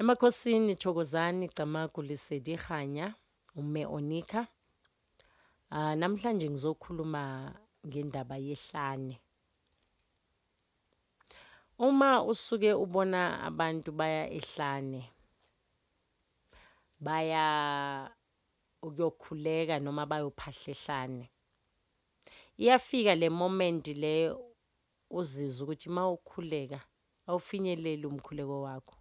Emakhosini Thokozani Camagu Lesedi Kganya uMme Onika. Namhlanje ngizokhuluma ngendaba yehlane. Uma usuke ubona abantu baya ehlane, baya ukuyokhuleka noma bayophahla ehlane, iyafika le moment le uzizwe ukuthi mawukhuleka awufinyeleli umkhuleko wakho.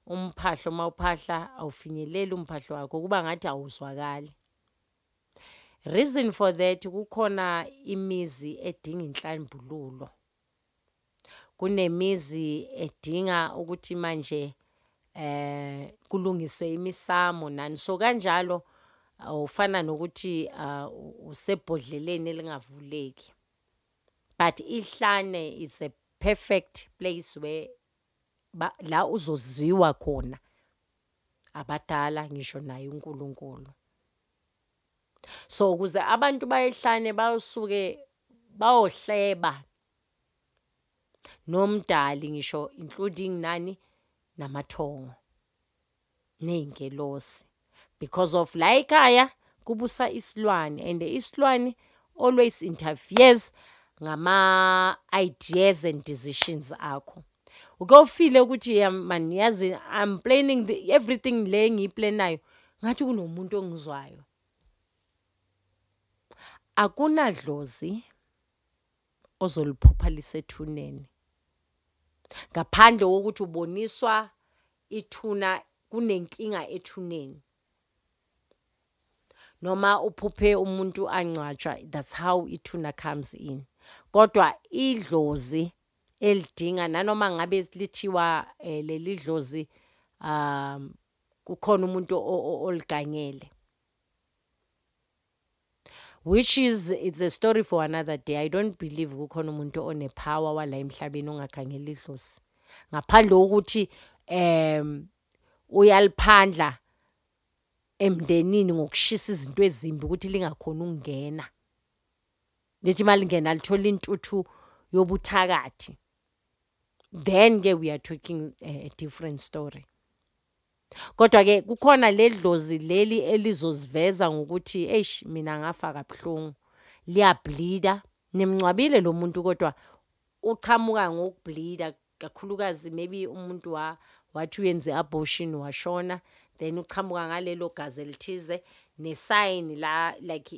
Umphahlo mawuphahla awufinyeleli umphahlo wakho, kuba ngathi awuzwakali. Reason for that, kukhona imizi edinga inhlambululo. Kunemizi edinga ukuthi manje kulungiswe imisamo nani. So kanjalo ufana nokuthi usebhodleleni elingavuleki. But ihlane is a perfect place where la uzozwiwa khona abadala ngisho naye uNkulunkulu. So ukuze abantu bayehlane basuke bayohleba nomdali ngisho including nani namathongo ney'ngelosi, because of la ekhaya kubusa isilwane and isilwane always interferes ngama-ideas and decisions akho. Uke ufile ukuthi man, yazi I'm planning everything le engiyiplanayo, ngathi kunomuntu ongizwayo. Akunadlozi ozoliphupha lisethuneni ngaphandle kokuthi uboniswa ithuna, kunenkinga ethuneni, noma uphuphe umuntu angcwatshwa. That's how ithuna comes in. Kodwa idlozi elidinga nanoma ngabe lithiwa leli dlozi kukhona umuntu oligangele, which is it's a story for another day. I don't believe kukhona umuntu onepower wala emhlabeni ongagangela idlozi, ngaphandle kokuthi uyaliphandla emndenini ngokushisa izinto ezimbi ukuthi lingakhona ukungena. Lithi malingena lithola intuthu yobuthakathi, then ke we are talking a different story. Kodwa ke kukhona ledlozi leli elizoziveza ngokuthi eish mina ngafa kabuhlungu, liyableeda. Nimngcwabile lo muntu kodwa uchamuka ngokubleeda kakhulukazi. Maybe umuntu wathi uyenze abortion washona, then uchamuka ngalelo gazi elithize nesign la, like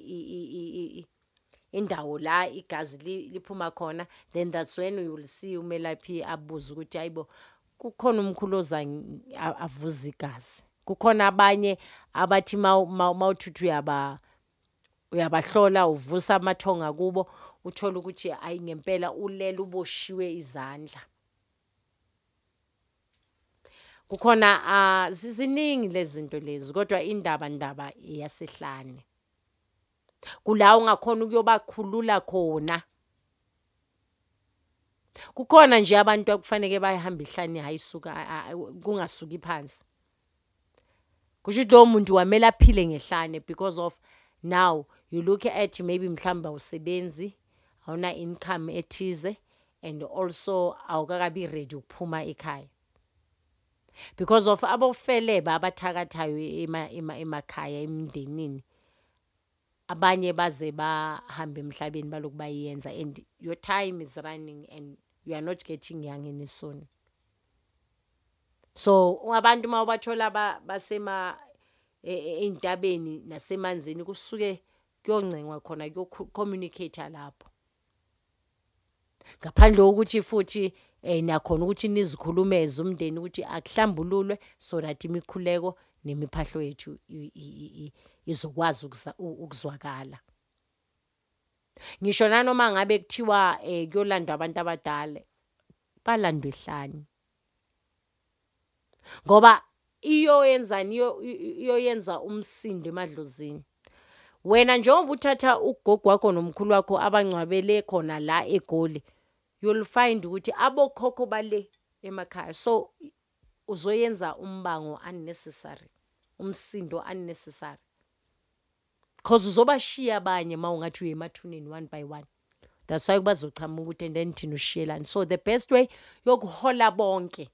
indawo la igazi liphuma khona. Then that's when you will see umelaphi abuza ukuthi hayibo, kukhona umkhulu oza avuza igazi. Kukhona abanye abathi mawuthuthu uyabahlola uvusa amathonga kubo, uthola ukuthi hayi ngempela ulele uboshiwe izandla. Kukhona ziningi lezi zinto lezi, kodwa indaba iyasehlane. Kula ungakhona ukuyobakhulula khona. Kukhona nje abantu akufanele bayihambe ihlane, hayisuka kungasuki phansi. Kusho ukuthi lowo muntu wamele aphile ngehlane, because of now you look at maybe mhlawumbe awusebenzi, awuna income ethize, and also awukakabi ready ukuphuma ekhaya. Because of abofeleba abathakathayo emakhaya emndenini, abanye baze bahambe emhlabeni baloku bayenza, and your time is running and you are not getting young any soon. So abantu mawubathola basema ey'ntabeni nasemanzini, kusuke kuyoncengwa khona, kuyo-communicate lapho. Ngaphandle kokuthi futhi niyakhona ukuthi nizikhulumeze umndeni ukuthi akuhlambululwe so that imikhuleko nemiphahlo yethu izokwazi ukuzwakala. Ngisho nanoma ngabe kuthiwa kuyolandwa abantu abadala, balandwe ehlane. Ngoba iyoyenzani, iyoyenza umsindo emadlozini. Wena njengoba uthatha ugogo wakho nomkhulu wakho abangcwabele khona la eGoli, you'll find ukuthi abokhokho bale emakhaya. So uzoyenza umbango unnecessary, umsindo unnecessary. Because uzobashiya abanye mawungathi uye emathuneni one by one. That's why bazochamuka ukuthi and then thina ushiyelani. So the best way yokuhola bonke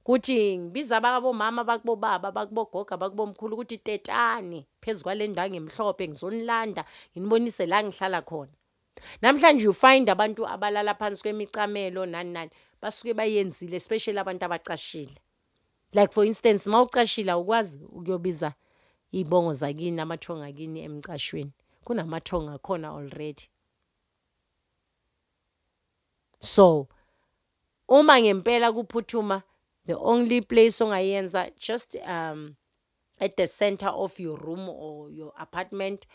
Kuthi ngibiza abakabomama, abakubobaba, abakubogogo, abakubomkhulu ukuthi tetani phezu kwale ndwangu emhlophe, ngizonilanda nginibonise la ngihlala khona. Namhlanje you find abantu abalala phansi kwemicamelo nani nani, basuke bayenzile, especially abantu abacashile. Like for instance, mawucashile awukwazi ukuyobiza iy'bongo zakini, amathongo akini emcashweni. Kunamathongo akhona already. So uma ngempela kuphuthuma, the only place ongayenza just at the center of your room or your apartment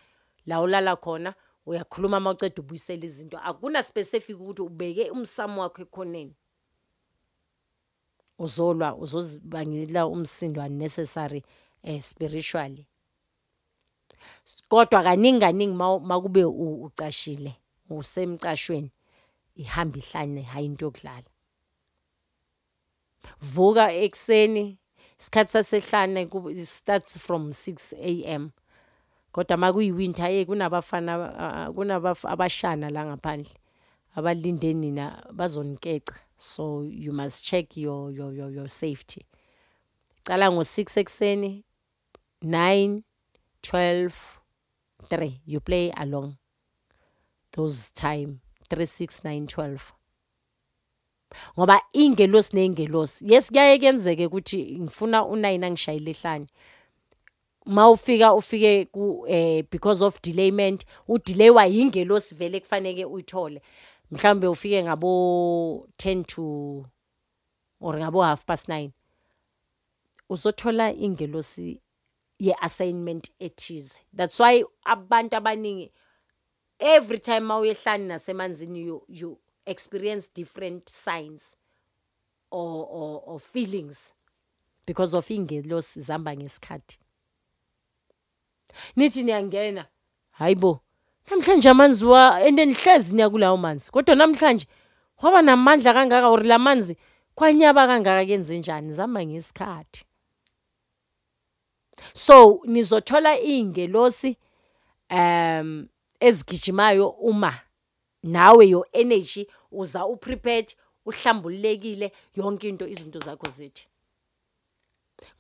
la ulala khona, uyakhuluma mawuceda ubuyisela izinto. Akuna specific ukuthi ubeke umsamo wakho ekhoneni. Uzolwa, uzozibangela umsindo unnecessary spiritually. Kodwa kaningi kaningi makube ucashile, usemcashweni, ihamba ihlane, hhayi into yokudlala. Vuka ekuseni, isikhathi sasehlane starts from 6 a.m. Kodwa makuyi-winter, hey, kunabafana, abashana la ngaphandle abalinde nina, bazonikeca. So you must check your safety. Cala ngo-6 ekuseni, 9, 12, 3. You play along those time, 3, 6, 9, 12. Ngoba ingelosi nengelosi, yes, kuyaye kuyenzeke ukuthi ngifuna u9 angishayile ehlane. Mawufika ufike ku because of delayment, udelaywa yingelosi vele kufanele uyithole. Mhlawumbe ufike ngabo 10 to or ngabo 9:30. Uzothola ingelosi ye-assignment ethize. That's why abantu abaningi every time mawuyehlane nasemanzini you experience different signs or feelings because of ingelosi zihamba ngesikhathi. Nithi niyangena, hayibo, namhlanje amanzi wa and nihlezi niya kulawo manzi, kodwa namhlanje waba namandla kangaka or lamanzi kwanyaba kangaka, kenze njani? Zihamba ngesikhathi. So nizothola iy'ngelosi ezigijimayo uma nawe your energy uza uprepared, uhlambululekile, yonke into, izinto zakho zithi.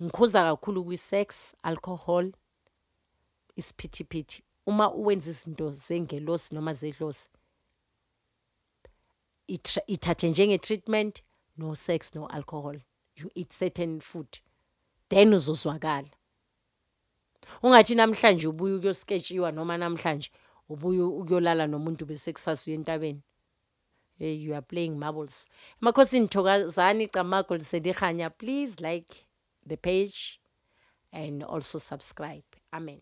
Ngikhuza kakhulu kwi-sex, alcohol, isiphithiphithi. Uma uwenza izinto zengelosi noma zedlozi, ithathe njenge-treatment, no sex, no alcohol. You eat certain food, then uzozwakala. Ungathi namhlanje ubuye ukuyosketshiwa noma namhlanje ubuye ukuyolala nomuntu bese kusasa uye entabeni. Hey, you are playing marbles. Emakhosini, thokozani, camagu, lesedi, kganya. Please like the page and also subscribe. Amen.